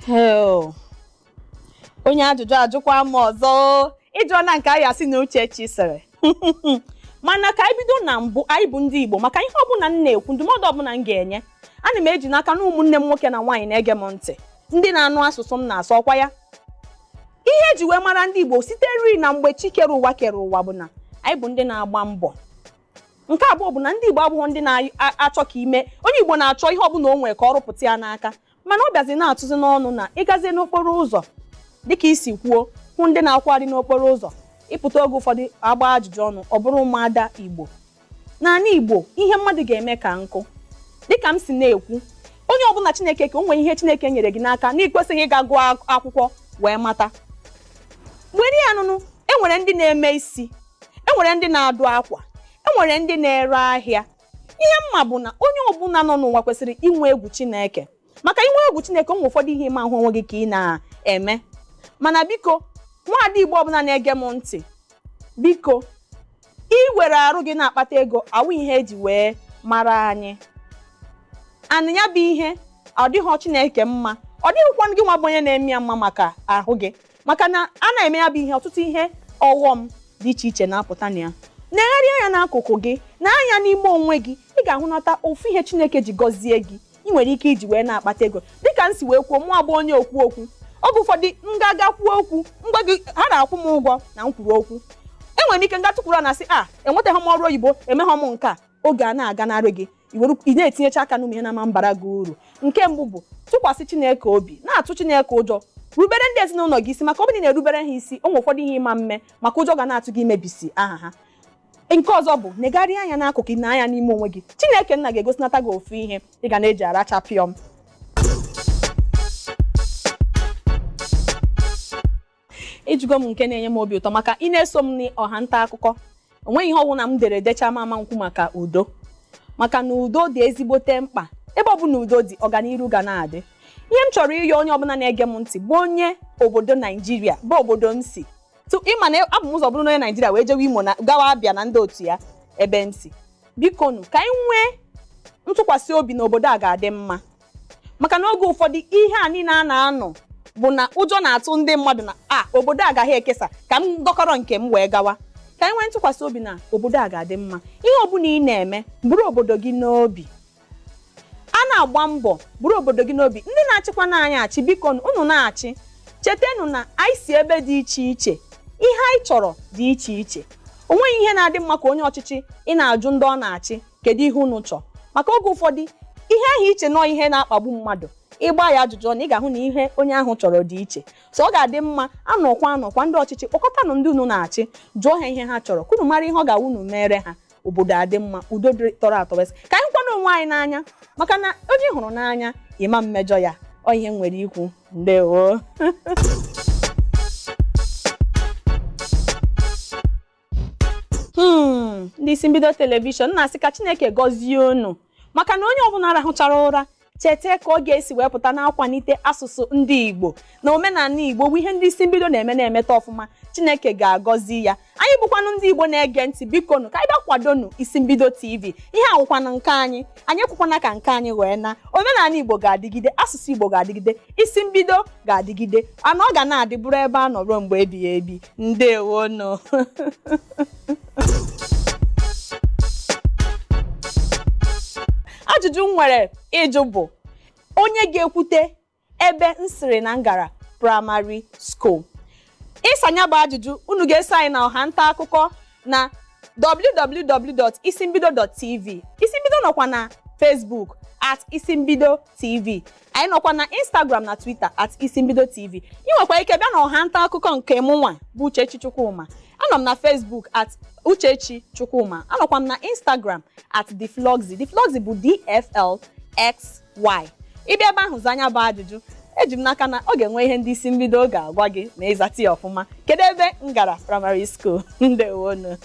Heo. Onye ajụjụ ajụkwa m ọzọ. Ịjụọ na nke anyị asị na Uchechi sịrị. Mana ka anyị bido na mbụ, anyị bụ ndị Igbo, maka ihe ọbụla m na-ekwu, ndụmọdụ ọbụla m ga-enye, ana m eji n'aka na ụmụnne m nwoke na nwaanyị na-ege m ntị, ndị na-anụ asụsụ m na-asụ ọkwa ya. Ihe eji wee mara ndị Igbo siterị na mgbe chi kere ụwa kere ụwa bụ na anyị bụ ndị na-agba mbọ. Nke abụọ bụ na ndị Igbo abụghị ndị na-achọ ka ime. Onye Igbo na-achọ ihe ọbụla o nwere ka ọ rụpụta ya n'aka, mana ọ bịazi na-atụzi n'ọnụ na ịgazie n'okporo ụzọ, dịka isi kwuo, hụ ndị na-akwagharị n'okporo ụzọ, ịpụta oge ụfọdụ agba ajụjụ ọnụ, ọ bụrụ ụmụada Igbo. N'ala Igbo, ihe mmadụ ga-eme ka nkụ. Dịka m si na-ekwu, onye ọbụla Chineke ka o nwere ihe Chineke nyere gị n'aka na ị kwesịghị ịga gụọ akwụkwọ wee mata. Were ya nụnụ, enwere ndị na-eme isi, enwere ndị na-adụ akwa, enwere ndị na-ere ahịa. Ihe mma bụ na onye ọbụla nọ n'ụwa kwesịrị inwe egwu Chineke, maka inwe egwu Chineke, o nwere ụfọdụ ihe ịma ahụ onwe gị ka ị na-eme. Mana biko, nwaada Igbo ọbụla na-ege m ntị, biko, iwere arụ gị na-akpata ego awụ ihe eji wee mara anyị. Anụ ya bụ ihe ọ dịghọ Chineke mma, ọ dịghịkwa gị nwa bụ onye na-eme ya mma maka ahụ gị, maka na a na-eme ya bụ ihe, ọtụtụ ihe ọghọm dị iche iche na-apụta na ya. Na-egharị anya n'akụkụ gị, na anya n'ime onwe gị, ị ga-ahụnata ofu ihe Chineke ji gọzie gị ị nwere ike iji wee na-akpata ego. Dịka m si wee kwuo, mụ abụ onye okwu okwu, oge ụfọdụ m ga-aga kwuo okwu ngwa gị, ha na-akwụ m ụgwọ na m kwuru okwu. Enwere m ike nga tụkwuru na sị a enwetaghị m ọrụ oyibo, emeghọ m nke a, oge a na-aganarị gị, ị na-etinyecha aka n'ụmụ ihe na-ama mbara gị uru. Nke mbụ bụ tụkwasị Chineke obi, na-atụ Chineke ụjọ, rubere ndị ezinụlọ gị isi, maka ọ bụrụ na ị na-erubere ha isi, o nwere ụfọdụ ihe ịma mme, maka ụjọ ga na-atụ gị imebisi aha ha. Nke ọzọ bụ negharịa anya n'akụkụ na anya n'ime onwe gị, Chineke nna ga-egosinata gị ofu ihe ị ga na-eji aracha pịọm. Ịjụgo m nke na-enye m obi ụtọ, maka ị na-eso m n'ọha nta akụkọ, onweghị ihe ọbụla m dere decha ma ama nkwu maka udo, maka na udo dị ezigbote mkpa. Ebe ọbụla udo dị, ọganiru ga na-adị. Ihe m chọrọ ịyọ onye ọbụla na-ege m ntị bụ onye obodo Naijiria, bụ obodo m si, ịma na abụ m ụzọ bụrụ onye Naijiria wee jewe Imo na gawa Abịa na ndị otu ya ebe m si. Biko nụ, ka anyị nwee ntụkwasị obi na obodo a ga-adị mma, maka na oge ụfọdụ ihe a niile a na-anụ bụ na ụjọ na-atụ ndị mmadụ na a obodo agaghị ekesa, ka m dọkọrọ nke m wee gawa. Ka anyị nwee ntụkwasị obi na obodo a ga-adị mma. Ihe ọbụla ị na-eme, bụrụ obodo gị n'obi. A na-agba mbọ, bụrụ obodo gị n'obi. Ndị na-achịkwa na anyị achị, biko unu na-achị, chetanụ na anyị si ebe dị iche iche, ihe anyị chọrọ dị iche iche. O nweghị ihe na-adị mma ka onye ọchịchị ị na-ajụ ndị ọ na-achị kedu ihe unu chọọ, maka oge ụfọdụ ihe ahụ iche nọọ ihe na-akpagbu mmadụ, ịgba ya ajụjụ na ị ga-ahụ na ihe onye ahụ chọrọ dị iche. So ọ ga-adị mma anọkwa anọkwa ndị ọchịchị kpọkọtanụ ndị unu na-achị, jụọ ha ihe ha chọrọ, ka unu mara ihe ọ ga-awụ unu mere ha, obodo adị mma, udo tọrọ atọ. Ka anyị kwado onwe anyị n'anya, maka na onye hụrụ n'anya ịma mmejọ ya. Ọ ihe m nwere ikwu. Ndewo. Ndị isi mbido telivishọn na-asị ka Chineke gọzie unu, maka na onye ọbụla rahụchara ụra cheta ka ọ ga-esi wee pụta na-akwalite asụsụ ndị Igbo na omenala Igbo bụ ihe ndị isi mbido na-eme na-emeta ọfụma. Chineke ga-agọzi ya. Anyị bụkwanụ ndị Igbo na-ege ntị, biko nụ ka anyị bịa kwadonụ Isi Mbido TV. Ihe awụkwanụ nke anyị, anyị ekwekwana ka nke anyị wee na omenala Igbo ga-adịgide, asụsụ Igbo ga-adịgide, isi mbido ga-adịgide, ana ọ ga na-adị bụrụ ebe a nọ ruo mgbe ebighị ebi. Ndewonụ. Ajụjụ m nwere ịjụ bụ onye ga-ekwute ebe m sịrị na m gara primary school. Ịsa ya bụ ajụjụ, unu ga-eso anyị na ọha nta akụkọ na www.isimbido.tv. Isimbido nọkwa na Facebook at Isimbido TV. Anyị nọkwa na Instagram na Twitter at Isimbido TV. Ị nwekwa ike bịa na ọha nta akụkọ nke mụnwa bụ Uchechi Chukwuma. Anọ m na Facebook at Uchechi Chukwuma. Anọkwa m na Instagram at Dfluxy. Dfluxy bụ DFLXY. Ịbịa ebe ahụ zaa anya bụ ajụjụ, eji m n'aka na ọ ga-enwe ihe ndị isi mbido ga-agwa gị ma ịzata ya ọfụma. Kedu ebe m gara primary school? Ndewonu.